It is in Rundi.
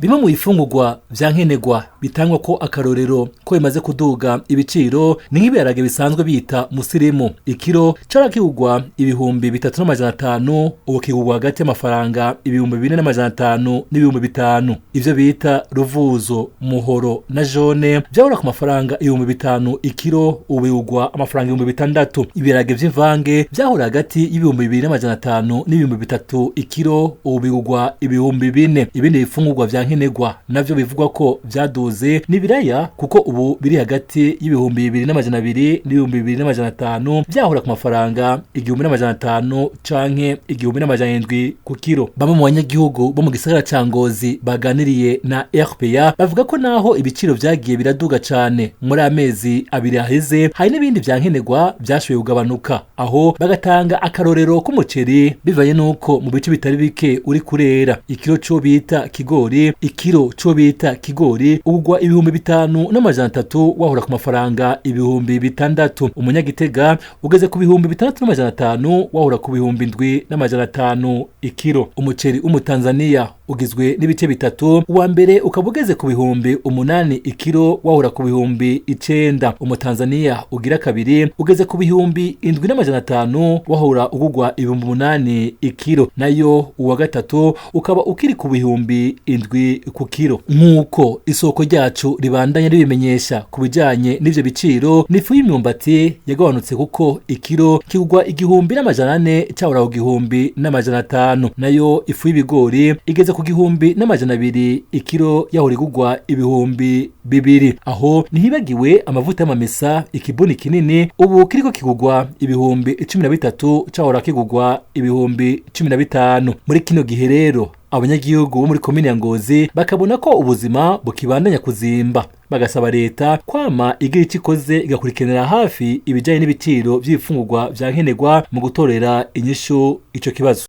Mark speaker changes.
Speaker 1: Bimwe mu bifungurwa vya nkenerwa bitangwa ko akarorero ko bimaze kuduga ibiciro ni nk'ibiharage bisanzwe bita musirimu. Ikiro cara kigurwa 3500, ubu kigurwa hagati y'amafaranga 4500 n'ibihumbi 5000. Ivyo bita ruvuzo, muhoro na jone vyahora ku mafaranga 5000 ikiro, ubu bigurwa amafaranga 6000. Ibiharage vy'imvange vyahora hagati y'2500 n'ibihumbi 3000 ikiro, ubu bigurwa 4000. Ibindi bifungurwa vya nkenerwa navyo bivugwa ko vyaduze ni ibiraya, kuko ubu biri hagati y'2200 n'ibihumbi 2500, vyahora ku mafaranga 1500 canke 1700 ku kiro. Bamwe mu banyagihugu bo mu gisagara ca Ngozi baganiriye na RPA bavuga ko naho ibiciro vyagiye biraduga cane muri amezi 2 aheze, hari n'ibindi vya nkenerwa vyashoboye kugabanuka, aho bagatanga akarorero k'umuceri bivanye n'uko mu bice bitari bike uri kurera. Ikiro co bita kigori ugwa 5300, wahora ku mafaranga 6000. Umunyagitega ugeze ku 6500, wahora ku 7500 ikiro. Umuceri w'umutanzania ugizwe n'ibice bitatu, uwa mbere ukaba ugeze ku 8000 ikiro, wahora ku 9000. Umutanzania ugira kabiri ugeze ku 7500, wahora ugugwa 8000 ikiro. Nayo uwa gatatu ukaba ukiri ku 7000 ku kiro. Nk'uko isoko ryacu ribandanya ribimenyesha, ku bijanye n'ivyo biciro, n'ifu y'imyumbati yagabanutse kuko ikiro kigugwa 1400, cahora ku 1500. Nayo ifu y'ibigori igeze ku 1200 ikiro, yahora igugwa 2000. Aho ntihibagiwe amavuta y'amamesa, ikibuni kinini ubu kiriko kigugwa 13,000, cahora kigugwa 15,000. Muri kino gihe rero, abanyagihugu bo muri komine ya Ngozi bakabona ko ubuzima bukibandanya kuzimba, bagasaba leta kwama igira icyo ikoze, igakurikiranira hafi ibijanye n'ibiciro vy'ibifungurwa vya nkenerwa mu gutorera inyishu ico kibazo.